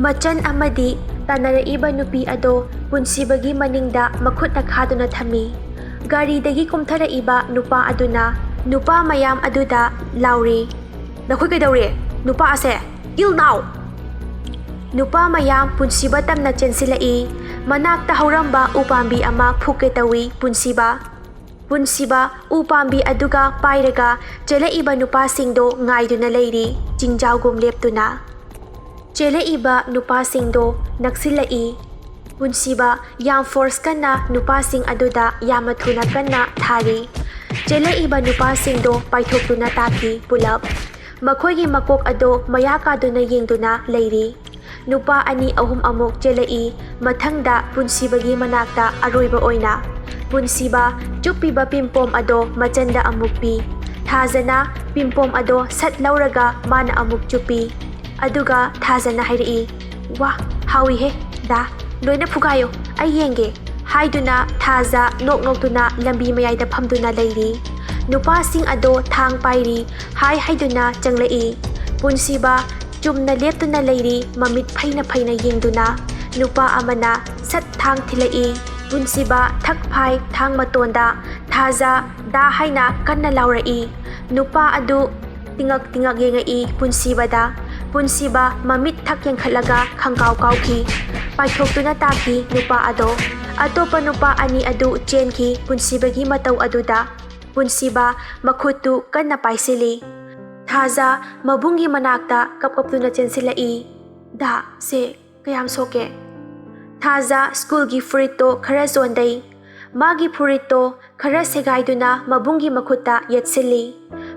ꯃꯆꯟ ꯑꯃꯗꯤ ꯇꯥꯟꯅꯔꯛꯏꯕ ꯅꯨꯄꯤ ꯑꯗꯣ ꯄꯨꯟꯁꯤꯕꯒꯤ ꯃꯅꯤꯡꯗ ꯃꯈꯨꯠꯅ ꯈꯥꯗꯨꯅ ꯊꯝꯃꯤ꯫ ꯒꯥꯔꯤꯗꯒꯤ ꯀꯨꯝꯊꯔꯛꯏꯕ ꯅꯨꯄꯥ ꯑꯗꯨꯅ ꯅꯨꯄꯥ ꯃꯌꯥꯝ ꯑꯗꯨꯗ ꯂꯥꯎꯔꯤ, "ꯅꯈꯣꯏ ꯀꯩꯗꯧꯔꯦ? ꯅꯨꯄꯥ ꯑꯁꯦ, kill now!" ꯅꯨꯄꯥ ꯃꯌꯥꯝ ꯄꯨꯟꯁꯤꯕ ꯇꯝꯅ ꯆꯦꯟꯁꯤꯜꯂꯛꯏ꯫ ꯃꯅꯥꯛꯇ ꯍꯧꯔꯝꯕ ꯎꯄꯥꯝꯕꯤ ꯑꯃ ꯐꯨꯛꯀꯦ ꯇꯧꯏ ꯄꯨꯟꯁꯤꯕ꯫ ꯄꯨꯟꯁꯤꯕ ꯎ ꯄꯥꯝꯕꯤ ꯑꯗꯨꯒ ꯄꯥꯏꯔꯒ ꯆꯦꯜꯂꯛꯏꯕ ꯅꯨꯄꯥꯁꯤꯡꯗꯣ ꯉꯥꯏꯗꯨꯅ ꯂꯩꯔꯤ, ꯆꯤꯡꯖꯥꯎꯒꯨꯝ ꯂꯦꯞꯇꯨꯅ꯫ ꯆꯦꯜꯂꯛꯏꯕ ꯅꯨꯄꯥꯁꯤꯡꯗꯣ ꯅꯛꯁꯤꯜꯂꯛꯏ꯫ ꯄꯨꯟꯁꯤꯕ ꯌꯥꯝ ꯐꯣꯔꯁ ꯀꯟꯅ ꯅꯨꯄꯥꯁꯤꯡ ꯑꯗꯨꯗ ꯌꯥꯝꯅ ꯊꯨꯅ ꯀꯟꯅ ꯊꯥꯔꯤ꯫ ꯆꯦꯜꯂꯛꯏꯕ ꯅꯨꯄꯥꯁꯤꯡꯗꯣ ꯄꯥꯏꯊꯣꯛꯇꯨꯅ ꯇꯥꯈꯤ ꯄꯨꯂꯞ꯫ ꯃꯈꯣꯏꯒꯤ ꯃꯀꯣꯛ ꯑꯗꯣ ꯃꯌꯥ ꯀꯥꯗꯨꯅ ꯌꯦꯡꯗꯨꯅ ꯂꯩꯔꯤ꯫ ꯅꯨꯄꯥ ꯑꯅꯤ ꯑꯍꯨꯝ ꯑꯃꯨꯛ ꯆꯦꯜꯂꯛꯏ꯫ ꯃꯊꯪꯗ ꯄꯨꯟꯁꯤꯕꯒꯤ ꯃꯅꯥꯛꯇ ꯑꯔꯣꯏꯕ ꯑꯣꯏꯅ꯫ ꯄꯨꯟꯁꯤꯕ ꯆꯨꯞꯄꯤꯕ ꯄꯤꯝꯄꯣꯝ ꯑꯗꯣ ꯃꯆꯟꯗ ꯑꯃꯨꯛ ꯄꯤ꯫ ꯊꯥꯖꯅ ꯄꯤꯝꯄꯣꯝ ꯑꯗꯣ ꯁꯠ ꯂꯧꯔꯒ ꯃꯥꯅ ꯑꯃꯨꯛ ꯆꯨꯞꯄꯤ꯫ ꯑꯗꯨꯒ ꯊꯥꯖꯅ ꯍꯥꯏꯔꯛꯏ, "ꯋꯥ, ꯍꯥꯎꯏꯍꯦ, ꯗꯥ, ꯂꯣꯏꯅ ꯐꯨꯒꯥꯏꯌꯣ, ꯑꯩ ꯌꯦꯡꯒꯦ" ꯍꯥꯏꯗꯨꯅ ꯊꯥꯖ ꯅꯣꯛ ꯅꯣꯛꯇꯨꯅ ꯂꯝꯕꯤ ꯃꯌꯥꯏꯗ ꯐꯝꯗꯨꯅ ꯂꯩꯔꯤ꯫ ꯅꯨꯄꯥꯁꯤꯡ ꯑꯗꯣ ꯊꯥꯡ ꯄꯥꯏꯔꯤ, ꯍꯥꯏ ꯍꯥꯏꯗꯨꯅ ꯆꯪꯂꯛꯏ꯫ ꯄꯨꯟꯁꯤꯕ ꯆꯨꯝꯅ ꯂꯦꯞꯇꯨꯅ ꯂꯩꯔꯤ, ꯃꯃꯤꯠ ꯐꯩꯅ ꯐꯩꯅ ꯌꯦꯡꯗꯨꯅ꯫ ꯅꯨꯄꯥ ꯑꯃꯅ ꯁꯠ ꯊꯥꯡ ꯊꯤꯜꯂꯛꯏ꯫ ꯄꯨꯟꯁꯤꯕ ꯊꯛ ꯐꯥꯏ ꯊꯥꯡ ꯃꯇꯣꯟꯗ꯫ ꯊꯥꯖ, "ꯗꯥ" ꯍꯥꯏꯅ ꯀꯟꯅ ꯂꯥꯎꯔꯛꯏ꯫ ꯅꯨꯄꯥ ꯑꯗꯨ ꯇꯤꯉꯛ ꯇꯤꯉꯛ ꯌꯦꯡꯉꯛꯏ ꯄꯨꯟꯁꯤꯕꯗ꯫ ꯄꯨꯟꯁꯤꯕ ꯃꯃꯤꯠ ꯊꯛ ꯌꯦꯡꯈꯠꯂꯒ ꯈꯪꯀꯥꯎ ꯀꯥꯎꯈꯤ꯫ ꯄꯥꯏꯊꯣꯛꯇꯨꯅ ꯇꯥꯈꯤ ꯅꯨꯄꯥ ꯑꯗꯣ꯫ ꯑꯇꯣꯞꯄ ꯅꯨꯄꯥ ꯑꯅꯤ ꯑꯗꯨ ꯆꯦꯟꯈꯤ ꯄꯨꯟꯁꯤꯕꯒꯤ ꯃꯇꯧ ꯑꯗꯨꯗ꯫ ꯄꯨꯟꯁꯤꯕ ꯃꯈꯨꯠꯇꯨ ꯀꯟꯅ ꯄꯥꯏꯁꯤꯜꯂꯤ꯫ ꯊꯥꯖ ꯃꯕꯨꯡꯒꯤ ꯃꯅꯥꯛꯇ ꯀꯞ ꯀꯞꯇꯨꯅ ꯆꯦꯟꯁꯤꯜꯂꯛꯏ꯫ "ꯗꯥ, ꯁꯦ ꯀꯌꯥꯝ ꯁꯣꯛꯀꯦ?" ꯊꯥꯖ ꯁ꯭ꯀꯨꯜꯒꯤ ꯐꯨꯔꯤꯠꯇꯣ ꯈꯔ ꯆꯣꯟꯗꯩ꯫ ꯃꯥꯒꯤ ꯐꯨꯔꯤꯠꯇꯣ ꯈꯔ ꯁꯦꯒꯥꯏꯗꯨꯅ ꯃꯕꯨꯡꯒꯤ ꯃꯈꯨꯠꯇ ꯌꯦꯠꯁꯤꯜꯂꯤ꯫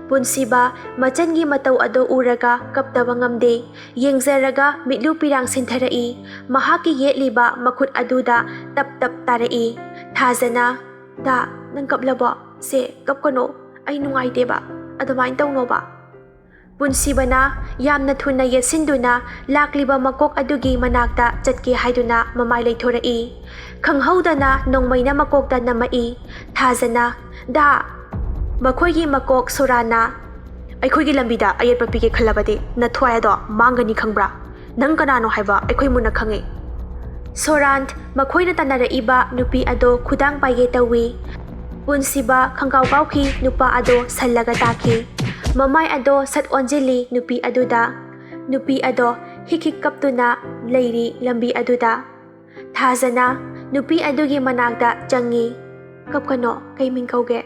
ꯄꯨꯟꯁꯤꯕ ꯃꯆꯟꯒꯤ ꯃꯇꯧ ꯑꯗꯨ ꯎꯔꯒ ꯀꯞꯇꯕ ꯉꯝꯗꯦ꯫ ꯌꯦꯡꯖꯔꯒ ꯃꯤꯠꯂꯨ ꯄꯤꯔꯥꯡ ꯁꯤꯟꯊꯔꯛꯏ꯫ ꯃꯍꯥꯛꯀꯤ ꯌꯦꯠꯂꯤꯕ ꯃꯈꯨꯠ ꯑꯗꯨꯗ ꯇꯞ ꯇꯞ ꯇꯥꯔꯛꯏ꯫ ꯊꯥꯖꯅ, "ꯗꯥ, ꯅꯪ ꯀꯞꯂꯕꯣ? ꯁꯦ, ꯀꯞꯀꯅꯣ꯫ ꯑꯩ ꯅꯨꯡꯉꯥꯏꯇꯦꯕ꯫ ꯑꯗꯨꯃꯥꯏꯅ ꯇꯧꯅꯣꯕ꯫" ꯄꯨꯟꯁꯤꯕꯅ ꯌꯥꯝꯅ ꯊꯨꯅ ꯌꯦꯠꯁꯤꯟꯗꯨꯅ ꯂꯥꯛꯂꯤꯕ ꯃꯀꯣꯛ ꯑꯗꯨꯒꯤ ꯃꯅꯥꯛꯇ ꯆꯠꯀꯦ ꯍꯥꯏꯗꯨꯅ ꯃꯃꯥꯏ ꯂꯩꯊꯣꯔꯛꯏ꯫ ꯈꯪꯍꯧꯗꯅ ꯅꯣꯡꯃꯩꯅ ꯃꯀꯣꯛꯇ ꯅꯝꯃꯛꯏ꯫ ꯊꯥꯖꯅ, "ꯗꯥ!" ꯃꯈꯣꯏꯒꯤ ꯃꯀꯣꯛ ꯁꯣꯔꯥꯟꯅ, "ꯑꯩꯈꯣꯏꯒꯤ ꯂꯝꯕꯤꯗ ꯑꯌꯦꯠꯄ ꯄꯤꯒꯦ ꯈꯜꯂꯕꯗꯤ ꯅꯊ꯭ꯋꯥꯏ ꯑꯗꯣ ꯃꯥꯡꯒꯅꯤ, ꯈꯪꯕ꯭ꯔꯥ? ꯅꯪ ꯀꯅꯥꯅꯣ ꯍꯥꯏꯕ ꯑꯩꯈꯣꯏ ꯃꯨꯟꯅ ꯈꯪꯉꯤ꯫" ꯁꯣꯔꯥꯟ ꯃꯈꯣꯏꯅ ꯇꯥꯟꯅꯔꯛꯏꯕ ꯅꯨꯄꯤ ꯑꯗꯣ ꯈꯨꯗꯥꯡ ꯄꯥꯏꯒꯦ ꯇꯧꯏ꯫ ꯄꯨꯟꯁꯤꯕ ꯈꯪꯒꯥꯎ ꯀꯥꯎꯈꯤ, ꯅꯨꯄꯥ ꯑꯗꯣ ꯁꯜꯂꯒ ꯇꯥꯈꯤ꯫ ꯃꯃꯥꯏ ꯑꯗꯣ ꯁꯠ ꯑꯣꯟꯁꯤꯜꯂꯤ ꯅꯨꯄꯤ ꯑꯗꯨꯗ꯫ ꯅꯨꯄꯤ ꯑꯗꯣ ꯍꯤꯛ ꯍꯤꯛ ꯀꯞꯇꯨꯅ ꯂꯩꯔꯤ ꯂꯝꯕꯤ ꯑꯗꯨꯗ꯫ ꯊꯥꯖꯅ ꯅꯨꯄꯤ ꯑꯗꯨꯒꯤ ꯃꯅꯥꯛꯇ ꯆꯪꯉꯤ꯫ "ꯀꯞꯀꯅꯣ, ꯀꯩ ꯃꯤꯡ ꯀꯧꯒꯦ?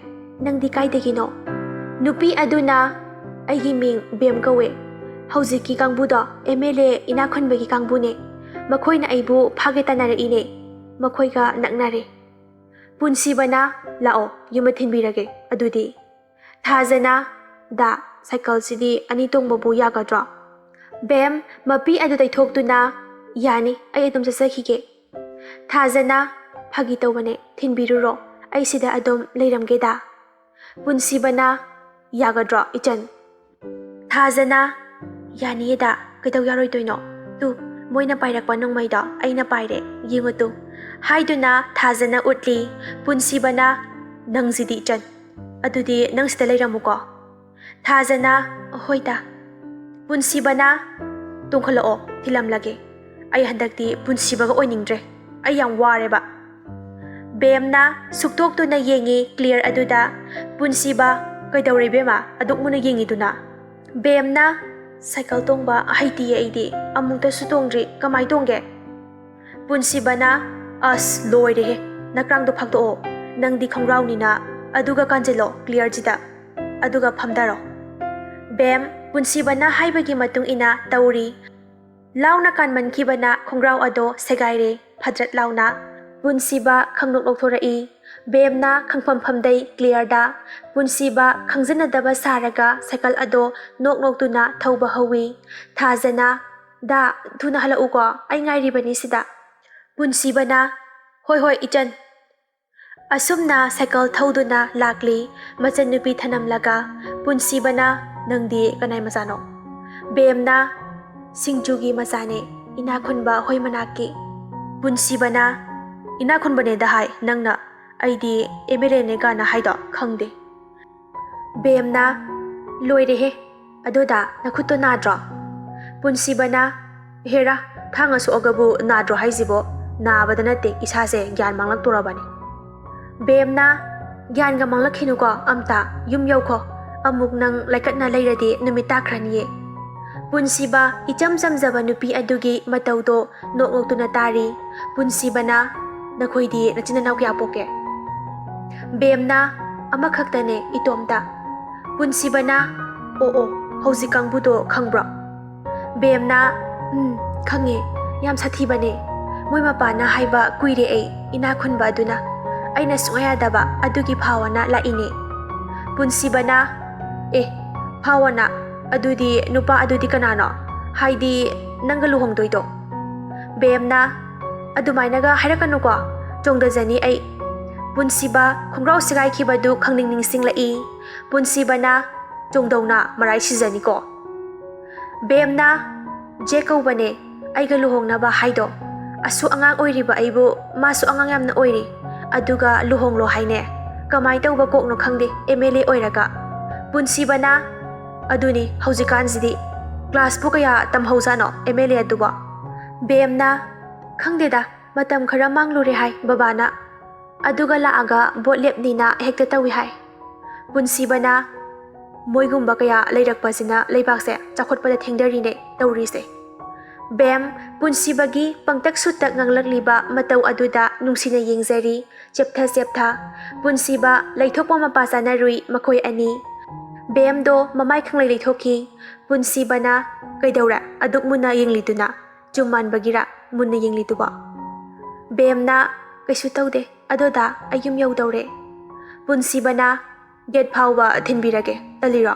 ꯅꯪꯗꯤ ꯀꯥꯏꯗꯒꯤꯅꯣ?" ꯅꯨꯄꯤ ꯑꯗꯨꯅ, "ꯑꯩꯒꯤ ꯃꯤꯡ ꯕꯦꯝ ꯀꯧꯋꯦ꯫ ꯍꯧꯖꯤꯛꯀꯤ ꯀꯥꯡꯕꯨꯗꯣ ꯑꯦꯝ ꯑꯦꯜ ꯑꯦ ꯏꯅꯥꯛ ꯈꯨꯟꯕꯒꯤ ꯀꯥꯡꯕꯨꯅꯦ꯫ ꯃꯈꯣꯏꯅ ꯑꯩꯕꯨ ꯐꯥꯒꯦ ꯇꯥꯟꯅꯔꯛꯏꯅꯦ꯫ ꯃꯈꯣꯏꯒ ꯅꯛꯅꯔꯦ꯫" ꯄꯨꯟꯁꯤꯕꯅ, "ꯂꯥꯛꯑꯣ, ꯌꯨꯝꯗ ꯊꯤꯟꯕꯤꯔꯒꯦ ꯑꯗꯨꯗꯤ꯫" ꯊꯥꯖꯅ, "ꯗꯥ, ꯁꯥꯏꯀꯜꯁꯤꯗꯤ ꯑꯅꯤ ꯇꯣꯡꯕꯕꯨ ꯌꯥꯒꯗ꯭ꯔꯣ?" ꯕꯦꯝ ꯃꯄꯤ ꯑꯗꯨ ꯇꯩꯊꯣꯛꯇꯨꯅ, "ꯌꯥꯅꯤ, ꯑꯩ ꯑꯗꯨꯝ ꯆꯠꯆꯈꯤꯒꯦ꯫" ꯊꯥꯖꯅ, "ꯐꯥꯒꯤ ꯇꯧꯕꯅꯦ, ꯊꯤꯟꯕꯤꯔꯨꯔꯣ, ꯑꯩ ꯁꯤꯗ ꯑꯗꯨꯝ ꯂꯩꯔꯝꯒꯦꯗ꯫" ꯄꯨꯟꯁꯤꯕꯅ, "ꯌꯥꯒꯗ꯭ꯔꯣ ꯏꯆꯟ?" ꯊꯥꯖꯅ, "ꯌꯥꯅꯤꯌꯦꯗ, ꯀꯩꯗꯧ ꯌꯥꯔꯣꯏꯗꯣꯏꯅꯣ? ꯇꯨ, ꯃꯣꯏꯅ ꯄꯥꯏꯔꯛꯄ ꯅꯣꯡꯃꯩꯗꯣ ꯑꯩꯅ ꯄꯥꯏꯔꯦ, ꯌꯦꯡꯉꯨ ꯇꯨ," ꯍꯥꯏꯗꯨꯅ ꯊꯥꯖꯅ ꯎꯠꯂꯤ꯫ ꯄꯨꯟꯁꯤꯕꯅ, "ꯅꯪꯁꯤꯗꯤ ꯏꯆꯟ, ꯑꯗꯨꯗꯤ ꯅꯪ ꯁꯤꯗ ꯂꯩꯔꯝꯃꯨꯀꯣ꯫" ꯊꯥꯖꯅ, "ꯍꯣꯏꯗ꯫" ꯄꯨꯟꯁꯤꯕꯅ, "ꯇꯣꯡꯈꯠꯂꯛꯑꯣ, ꯊꯤꯜꯂꯝꯂꯒꯦ꯫ ꯑꯩ ꯍꯟꯗꯛꯇꯤ ꯄꯨꯟꯁꯤꯕꯒ ꯑꯣꯏꯅꯤꯡꯗ꯭ꯔꯦ꯫ ꯑꯩ ꯌꯥꯝ ꯋꯥꯔꯦꯕ꯫" ꯕꯦꯝꯅ ꯁꯨꯛꯇꯣꯛꯇꯨꯅ ꯌꯦꯡꯉꯤ ꯀ꯭ꯂꯤꯌꯔ ꯑꯗꯨꯗ꯫ ꯄꯨꯟꯁꯤꯕ, "ꯀꯩꯗꯧꯔꯦ ꯏꯕꯦꯝꯃ, ꯑꯗꯨꯛ ꯃꯨꯟꯅ ꯌꯦꯡꯉꯤꯗꯨꯅ?" ꯕꯦꯝꯅ, "ꯁꯥꯏꯀꯜ ꯇꯣꯡꯕ ꯍꯩꯇꯤꯌꯦ ꯑꯩꯗꯤ, ꯑꯃꯨꯛꯇꯁꯨ ꯇꯣꯡꯗ꯭ꯔꯤ, ꯀꯃꯥꯏ ꯇꯣꯡꯒꯦ?" ꯄꯨꯟꯁꯤꯕꯅ, "ꯑꯁ, ꯂꯣꯏꯔꯦꯍꯦ, ꯅꯀ꯭ꯔꯥꯡꯗꯣ ꯐꯥꯛꯇꯣꯛꯑꯣ, ꯅꯪꯗꯤ ꯈꯣꯡꯒ꯭ꯔꯥꯎꯅꯤꯅ, ꯑꯗꯨꯒ ꯀꯥꯟꯁꯤꯜꯂꯣ ꯀ꯭ꯂꯤꯌꯔꯁꯤꯗ, ꯑꯗꯨꯒ ꯐꯝꯊꯔꯣ꯫" ꯕꯦꯝ ꯄꯨꯟꯁꯤꯕꯅ ꯍꯥꯏꯕꯒꯤ ꯃꯇꯨꯡ ꯏꯟꯅ ꯇꯧꯔꯤ꯫ ꯂꯥꯎꯅ ꯀꯥꯟꯃꯟꯈꯤꯕꯅ ꯈꯣꯡꯒ꯭ꯔꯥꯎ ꯑꯗꯣ ꯁꯦꯒꯥꯏꯔꯦ꯫ ꯐꯗ꯭ꯔꯠ ꯂꯥꯎꯅ ꯄꯨꯟꯁꯤꯕ ꯈꯪꯅꯣꯛ ꯅꯣꯛꯊꯣꯔꯛꯏ꯫ ꯕꯦꯝꯅ ꯈꯪꯐꯝ ꯐꯝꯗꯩ ꯀ꯭ꯂꯤꯌꯔꯗ ꯄꯨꯟꯁꯤꯕ ꯈꯪꯖꯟꯅꯗꯕ ꯁꯥꯔꯒ ꯁꯥꯏꯀꯜ ꯑꯗꯣ ꯅꯣꯛ ꯅꯣꯛꯇꯨꯅ ꯊꯧꯕ ꯍꯧꯋꯤ꯫ ꯊꯥꯖꯅ, "ꯗꯥ, ꯊꯨꯅ ꯍꯜꯂꯛꯎꯀꯣ, ꯑꯩ ꯉꯥꯏꯔꯤꯕꯅꯤ ꯁꯤꯗ"꯫ ꯄꯨꯟꯁꯤꯕꯅ, "ꯍꯣꯏ ꯍꯣꯏ ꯏꯆꯟ"꯫ ꯑꯁꯨꯝꯅ ꯁꯥꯏꯀꯜ ꯊꯧꯗꯨꯅ ꯂꯥꯛꯂꯤ ꯃꯆꯟꯅꯨꯄꯤ ꯊꯅꯝꯂꯒ꯫ ꯄꯨꯟꯁꯤꯕꯅ, "ꯅꯪꯗꯤ ꯀꯅꯥꯏ ꯃꯆꯥꯅꯣ?" ꯕꯦꯝꯅ, "ꯁꯤꯡꯖꯨꯒꯤ ꯃꯆꯥꯅꯦ, ꯏꯅꯥꯛꯈꯨꯟꯕ ꯍꯣꯏ ꯃꯅꯥꯛꯀꯤ"꯫ ꯄꯨꯟꯁꯤꯕꯅ, "ꯏꯅꯥꯛꯈꯨꯟꯕꯅꯦꯗ ꯍꯥꯏ ꯅꯪꯅ, ꯑꯩꯗꯤ ꯑꯦꯝ ꯑꯦꯜ ꯑꯦꯅꯦ ꯀꯥꯏꯅ ꯍꯥꯏꯗꯣ ꯈꯪꯗꯦ"꯫ ꯕꯦꯝꯅ, "ꯂꯣꯏꯔꯦꯍꯦ, ꯑꯗꯨꯗ ꯅꯈꯨꯠꯇꯣ ꯅꯥꯗ꯭ꯔꯣ?" ꯄꯨꯟꯁꯤꯕꯅ, "ꯍꯦꯔꯥ, ꯊꯥꯡꯅ ꯁꯣꯛꯑꯒꯕꯨ ꯅꯥꯗ꯭ꯔꯣ ꯍꯥꯏꯁꯤꯕꯣ? ꯅꯥꯕꯗ ꯅꯠꯇꯦ, ꯏꯁꯥꯁꯦ ꯒ꯭ꯌꯥꯟ ꯃꯥꯡꯂꯛꯇꯣꯔꯕꯅꯤ"꯫ ꯕꯦꯝꯅ, "ꯒ꯭ꯌꯥꯟꯒ ꯃꯥꯡꯂꯛꯈꯤꯅꯨꯀꯣ ꯑꯝꯇ, ꯌꯨꯝ ꯌꯧꯈꯣ, ꯑꯃꯨꯛ ꯅꯪ ꯂꯥꯏꯀꯠꯅ ꯂꯩꯔꯗꯤ ꯅꯨꯃꯤꯠ ꯇꯥꯈ꯭ꯔꯅꯤꯌꯦ"꯫ ꯄꯨꯟꯁꯤꯕ ꯏꯆꯝ ꯆꯝꯖꯕ ꯅꯨꯄꯤ ꯑꯗꯨꯒꯤ ꯃꯇꯧꯗꯣ ꯅꯣꯛ ꯅꯣꯛꯇꯨꯅ ꯇꯥꯔꯤ꯫ ꯄꯨꯟꯁꯤꯕꯅ, "ꯅꯈꯣꯏꯗꯤ ꯅꯆꯤꯟ ꯅꯅꯥꯎ ꯀꯌꯥ ꯄꯣꯛꯀꯦ?" ꯕꯦꯝꯅ, "ꯑꯃꯈꯛꯇꯅꯦ, ꯏꯇꯣꯝꯇ"꯫ ꯄꯨꯟꯁꯤꯕꯅ, "ꯑꯣ ꯑꯣ, ꯍꯧꯖꯤꯛ ꯀꯥꯡꯕꯨꯗꯣ ꯈꯪꯕ꯭ꯔꯣ?" ꯕꯦꯝꯅ, "ꯎꯝ, ꯈꯪꯉꯦ, ꯌꯥꯝ ꯁꯥꯊꯤꯕꯅꯦ꯫ ꯃꯣꯏ ꯃꯄꯥꯅ ꯍꯥꯏꯕ ꯀꯨꯏꯔꯦ ꯑꯩ, ꯏꯅꯥꯛ ꯈꯨꯟꯕ ꯑꯗꯨꯅ꯫ ꯑꯩꯅ ꯁꯨꯡꯌꯥ ꯌꯥꯗꯕ ꯑꯗꯨꯒꯤ ꯐꯥꯎ ꯑꯅ ꯂꯥꯛꯏꯅꯦ"꯫ ꯄꯨꯟꯁꯤꯕꯅ, "ꯑꯦ, ꯐꯥꯎ ꯑꯅ, ꯑꯗꯨꯗꯤ ꯅꯨꯄꯥ ꯑꯗꯨꯗꯤ ꯀꯅꯥꯅꯣ? ꯍꯥꯏꯗꯤ ꯅꯪꯒ ꯂꯨꯍꯣꯡꯗꯣꯏꯗꯣ?" ꯕꯦꯝꯅ, "ꯑꯗꯨꯃꯥꯏꯅꯒ ꯍꯥꯏꯔꯛꯀꯅꯨꯀꯣ, ꯆꯣꯡꯊꯖꯅꯤ ꯑꯩ"꯫ ꯄꯨꯟꯁꯤꯕ ꯈꯣꯡꯒ꯭ꯔꯥꯎ ꯁꯦꯒꯥꯏꯈꯤꯕꯗꯨ ꯈꯪꯅꯤꯡ ꯅꯤꯡꯁꯤꯡꯂꯛꯏ꯫ ꯄꯨꯟꯁꯤꯕꯅ, "ꯆꯣꯡꯗꯧꯅ ꯃꯔꯥꯏ ꯁꯤꯖꯅꯤꯀꯣ"꯫ ꯕꯦꯝꯅ, "ꯖꯦꯛ ꯀꯧꯕꯅꯦ, ꯑꯩꯒ ꯂꯨꯍꯣꯡꯅꯕ ꯍꯥꯏꯗꯣ꯫ ꯑꯁꯨꯛ ꯑꯉꯥꯡ ꯑꯣꯏꯔꯤꯕ ꯑꯩꯕꯨ ꯃꯥꯁꯨ ꯑꯉꯥꯡ ꯌꯥꯝꯅ ꯑꯣꯏꯔꯤ, ꯑꯗꯨꯒ ꯂꯨꯍꯣꯡꯂꯣ ꯍꯥꯏꯅꯦ꯫ ꯀꯃꯥꯏ ꯇꯧꯕ ꯀꯣꯛꯅꯣ ꯈꯪꯗꯦ, ꯑꯦꯝ ꯑꯦꯜ ꯑꯦ ꯑꯣꯏꯔꯒ"꯫ ꯄꯨꯟꯁꯤꯕꯅ, "ꯑꯗꯨꯅꯤ ꯍꯧꯖꯤꯛꯀꯥꯟꯁꯤꯗꯤ꯫ ꯀ꯭ꯂꯥꯁꯄꯨ ꯀꯌꯥ ꯇꯝꯍꯧꯖꯥꯠꯅꯣ ꯑꯦꯝ ꯑꯦꯜ ꯑꯦ ꯑꯗꯨꯕꯣ?" ꯕꯦꯝꯅ, "ꯈꯪꯗꯦꯗ, ꯃꯇꯝ ꯈꯔ ꯃꯥꯡꯂꯨꯔꯦ ꯍꯥꯏ ꯕꯕꯥꯅ꯫ ꯑꯗꯨꯒ ꯂꯥꯛꯑꯒ ꯚꯣꯠ ꯂꯦꯞꯅꯤꯅ ꯍꯦꯛꯇ ꯇꯧꯏ ꯍꯥꯏ"꯫ ꯄꯨꯟꯁꯤꯕꯅ, "ꯃꯣꯏꯒꯨꯝꯕ ꯀꯌꯥ ꯂꯩꯔꯛꯄꯁꯤꯅ ꯂꯩꯕꯥꯛꯁꯦ ꯆꯥꯎꯈꯠꯄꯗ ꯊꯦꯡꯗꯔꯤꯅꯦ ꯇꯧꯔꯤꯁꯦ"꯫ ꯕꯦꯝ, ꯄꯨꯟꯁꯤꯕꯒꯤ ꯄꯪꯇꯛ ꯁꯨꯠꯇ ꯉꯥꯡꯂꯛꯂꯤꯕ ꯃꯇꯧ ꯑꯗꯨꯗ ꯅꯨꯡꯁꯤꯅ ꯌꯦꯡꯖꯔꯤ꯫ ꯆꯦꯞꯊ ꯆꯦꯞꯊ꯫ ꯄꯨꯟꯁꯤꯕ ꯂꯩꯊꯣꯛꯄ ꯃꯄꯥ ꯆꯥꯅꯔꯨꯏ ꯃꯈꯣꯏ ꯑꯅꯤ꯫ ꯕꯦꯝꯗꯣ ꯃꯃꯥꯏ ꯈꯪꯂꯩ ꯂꯩꯊꯣꯛꯈꯤ꯫ ꯄꯨꯟꯁꯤꯕꯅ, "ꯀꯩꯗꯧꯔꯦ ꯑꯗꯨꯛ ꯃꯨꯟꯅ ꯌꯦꯡꯂꯤꯗꯨꯅ? ꯆꯨꯝ ꯃꯥꯟꯕꯒꯤꯔ ꯃꯨꯟꯅ ꯌꯦꯡꯂꯤꯗꯨꯕꯣ?" ꯕꯦꯝꯅ, "ꯀꯩꯁꯨ ꯇꯧꯗꯦ"꯫ "ꯑꯗꯣꯗ, ꯑꯩ ꯌꯨꯝ ꯌꯧꯗꯧꯔꯦ꯫ ꯄꯨꯟꯁꯤꯕꯅ, "ꯒꯦꯠ ꯐꯥꯎꯕ ꯊꯤꯟꯕꯤꯔꯒꯦ, ꯆꯠꯂꯤꯔꯣ?"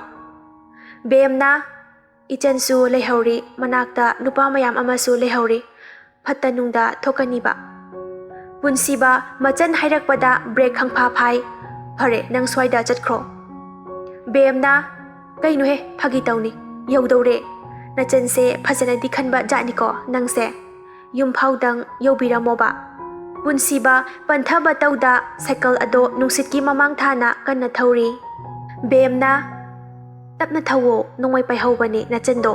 ꯕꯦꯝꯅ, "ꯏꯆꯟꯁꯨ ꯂꯩꯍꯧꯔꯤ, ꯃꯅꯥꯛꯇ ꯅꯨꯄꯥ ꯃꯌꯥꯝ ꯑꯃꯁꯨ ꯂꯩꯍꯧꯔꯤ, ꯐꯠꯇ ꯅꯨꯡꯗ ꯊꯣꯛꯀꯅꯤꯕ꯫" ꯄꯨꯟꯁꯤꯕ ꯃꯆꯟ ꯍꯥꯏꯔꯛꯄꯗ ꯕ꯭ꯔꯦꯛ ꯈꯪꯐꯥ ꯐꯥꯏ꯫ "ꯐꯔꯦ, ꯅꯪ ꯁ꯭ꯋꯥꯏꯗ ꯆꯠꯈ꯭ꯔꯣ꯫" ꯕꯦꯝꯅ, "ꯀꯩꯅꯣꯍꯦ, ꯐꯥꯒꯤ ꯇꯧꯅꯤ, ꯌꯧꯗꯧꯔꯦ꯫ ꯅꯆꯟꯁꯦ ꯐꯖꯅꯗꯤ ꯈꯟꯕ ꯖꯥꯠꯅꯤꯀꯣ ꯅꯪꯁꯦ꯫ ꯌꯨꯝ ꯐꯥꯎꯗꯪ ꯌꯧꯕꯤꯔꯝꯃꯣꯕ꯫" ꯄꯨꯟꯁꯤꯕ ꯄꯟꯊꯕ ꯇꯧꯗ ꯁꯥꯏꯀꯜ ꯑꯗꯣ ꯅꯨꯡꯁꯤꯠꯀꯤ ꯃꯃꯥꯡ ꯊꯥꯅ ꯀꯟꯅ ꯊꯧꯔꯤ꯫ ꯕꯦꯝꯅ, "ꯇꯞꯅ ꯊꯧꯋꯣ, ꯅꯣꯡꯃꯩ ꯄꯥꯏꯍꯧꯕꯅꯦ ꯅꯆꯟꯗꯣ꯫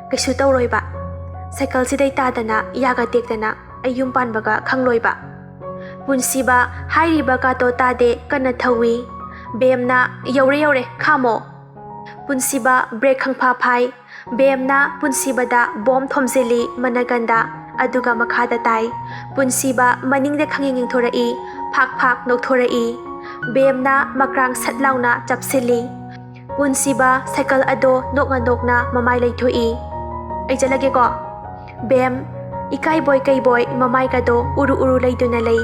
ꯀꯩꯁꯨ ꯇꯧꯔꯣꯏꯕ꯫ ꯁꯥꯏꯀꯜꯁꯤꯗꯩ ꯇꯥꯗꯅ ꯌꯥꯒ ꯇꯦꯛꯇꯅ ꯑꯩ ꯌꯨꯝ ꯄꯥꯟꯕꯒ ꯈꯪꯂꯣꯏꯕ꯫" ꯄꯨꯟꯁꯤꯕ ꯍꯥꯏꯔꯤꯕ ꯀꯥꯇꯣ ꯇꯥꯗꯦ, ꯀꯟꯅ ꯊꯧꯏ꯫ ꯕꯦꯝꯅ, "ꯌꯧꯔꯦ, ꯌꯧꯔꯦ, ꯈꯥꯝꯃꯣ꯫" ꯄꯨꯟꯁꯤꯕ ꯕ꯭ꯔꯦꯛ ꯈꯪꯐꯥ ꯐꯥꯏ꯫ ꯕꯦꯝꯅ ꯄꯨꯟꯁꯤꯕꯗ ꯕꯣꯝ ꯊꯣꯝꯖꯤꯜꯂꯤ ꯃꯅꯒꯟꯗ, ꯑꯗꯨꯒ ꯃꯈꯥꯗ ꯇꯥꯏ꯫ ꯄꯨꯟꯁꯤꯕ ꯃꯅꯤꯡꯗ ꯈꯪꯌꯦꯡ ꯌꯦꯡꯊꯣꯔꯛꯏ, ꯐꯥꯛ ꯐꯥꯛ ꯅꯣꯛꯊꯣꯔꯛꯏ꯫ ꯕꯦꯝꯅ ꯃꯀ꯭ꯔꯥꯡ ꯁꯠ ꯂꯥꯎꯅ ꯆꯞꯁꯤꯜꯂꯤ꯫ ꯄꯨꯟꯁꯤꯕ ꯁꯥꯏꯀꯜ ꯑꯗꯣ ꯅꯣꯛꯅ ꯅꯣꯛꯅ ꯃꯃꯥꯏ ꯂꯩꯊꯣꯛꯏ꯫ "ꯑꯩ ꯆꯠꯂꯒꯦꯀꯣ꯫" ꯕꯦꯝ ꯏꯀꯥꯏꯕꯣꯏ ꯀꯩꯕꯣꯏ ꯃꯃꯥꯏꯒꯗꯣ ꯎꯔꯨ ꯎꯔꯨ ꯂꯩꯗꯨꯅ ꯂꯩ꯫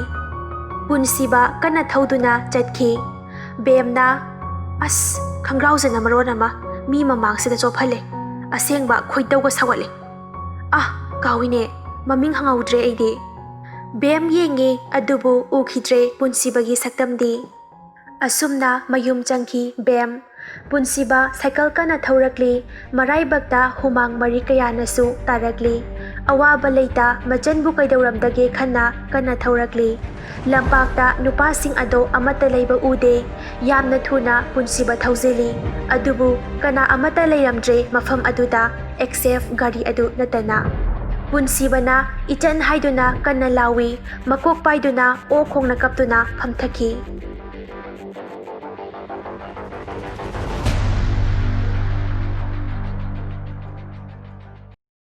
ꯄꯨꯟꯁꯤꯕ ꯀꯟꯅ ꯊꯧꯗꯨꯅ ꯆꯠꯈꯤ꯫ ꯕꯦꯝꯅ, "ꯑꯁ, ꯈꯪꯒ꯭ꯔꯥꯎꯁꯤꯅ ꯃꯔꯣꯟ ꯑꯃ ꯃꯤ ꯃꯃꯥꯡꯁꯤꯗ ꯆꯣꯞꯍꯜꯂꯦ꯫ ꯑꯁꯦꯡꯕ ꯈꯣꯏꯗꯧꯒ ꯁꯥꯎꯒꯠꯂꯦ꯫ ꯑꯥ, ꯀꯥꯎꯏꯅꯦ, ꯃꯃꯤꯡ ꯍꯪꯍꯧꯗ꯭ꯔꯦ ꯑꯩꯗꯤ꯫" ꯕꯦꯝ ꯌꯦꯡꯉꯤ, ꯑꯗꯨꯕꯨ ꯎꯈꯤꯗ꯭ꯔꯦ ꯄꯨꯟꯁꯤꯕꯒꯤ ꯁꯛꯇꯝꯗꯤ꯫ ꯑꯁꯨꯝꯅ ꯃꯌꯨꯝ ꯆꯪꯈꯤ ꯕꯦꯝ꯫ ꯄꯨꯟꯁꯤꯕ ꯁꯥꯏꯀꯜ ꯀꯟꯅ ꯊꯧꯔꯛꯂꯤ꯫ ꯃꯔꯥꯏꯕꯛꯇ ꯍꯨꯃꯥꯡ ꯃꯔꯤ ꯀꯌꯥꯅꯁꯨ ꯇꯥꯔꯛꯂꯤ꯫ ꯑꯋꯥꯕ ꯂꯩꯇ ꯃꯆꯟꯕꯨ ꯀꯩꯗꯧꯔꯝꯗꯒꯦ ꯈꯟꯅ ꯀꯟꯅ ꯊꯧꯔꯛꯂꯤ꯫ ꯂꯝꯄꯥꯛꯇ ꯅꯨꯄꯥꯁꯤꯡ ꯑꯗꯣ ꯑꯃꯠꯇ ꯂꯩꯕ ꯎꯗꯦ꯫ ꯌꯥꯝꯅ ꯊꯨꯅ ꯄꯨꯟꯁꯤꯕ ꯊꯧꯖꯤꯜꯂꯤ꯫ ꯑꯗꯨꯕꯨ ꯀꯅꯥ ꯑꯃꯠꯇ ꯂꯩꯔꯝꯗ꯭ꯔꯦ ꯃꯐꯝ ꯑꯗꯨꯗ, ꯑꯦꯛꯁꯦꯞ ꯒꯥꯔꯤ ꯑꯗꯨ ꯅꯠꯇꯅ꯫ ꯄꯨꯟꯁꯤꯕꯅ ꯏꯆꯟ ꯍꯥꯏꯗꯨꯅ ꯀꯟꯅ ꯂꯥꯎꯏ꯫ ꯃꯀꯣꯛ ꯄꯥꯏꯗꯨꯅ ꯑꯣꯛ ꯈꯣꯡꯅ ꯀꯞꯇꯨꯅ ꯐꯝꯊꯈꯤ꯫